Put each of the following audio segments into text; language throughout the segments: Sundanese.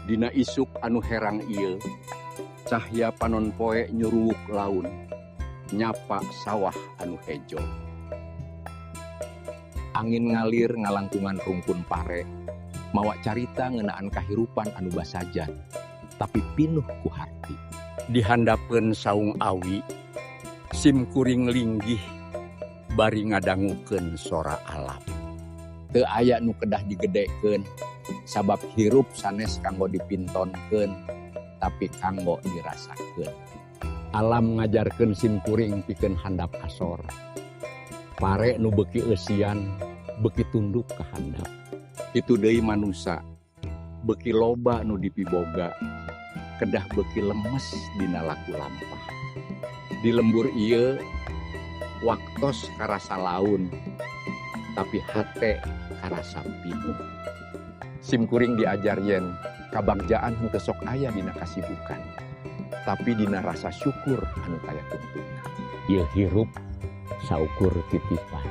Dina isuk anu herang ieu, cahya panon poe nyuruwuk laun, nyapa sawah anu hejo. Angin ngalir ngalangkungan rungkun pare, mawa carita ngeunaan kahirupan anu basajan, tapi pinuh ku harti. Di handapeun saung awi, sim kuring linggih bari ngadangukeun sora alam. Teu aya nu kedah digedekeun, sabab hirup sanes kanggo dipintonkeun, tapi kanggo dirasakeun. Alam ngajarkeun sim kuring pikeun handap asor. Pare nu beuki eusian, beuki tunduk ka handap. Kitu deui manusa, beuki loba nu dipiboga, kedah beuki lemes dina laku lampah. Di lembur ieu, waktos karasa laun, tapi hate karasa pinuh. Sim kuring diajar yen kabagjaan henteu sok aya dina kasibukan, tapi dina rasa syukur anu taya tungtungna. Ieu hirup saukur titipan.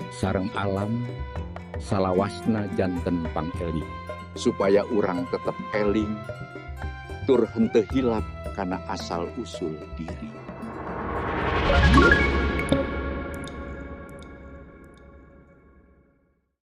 Sareng alam salawasna janten pangeling, supaya urang tetep eling tur henteu hilap kana asal usul diri.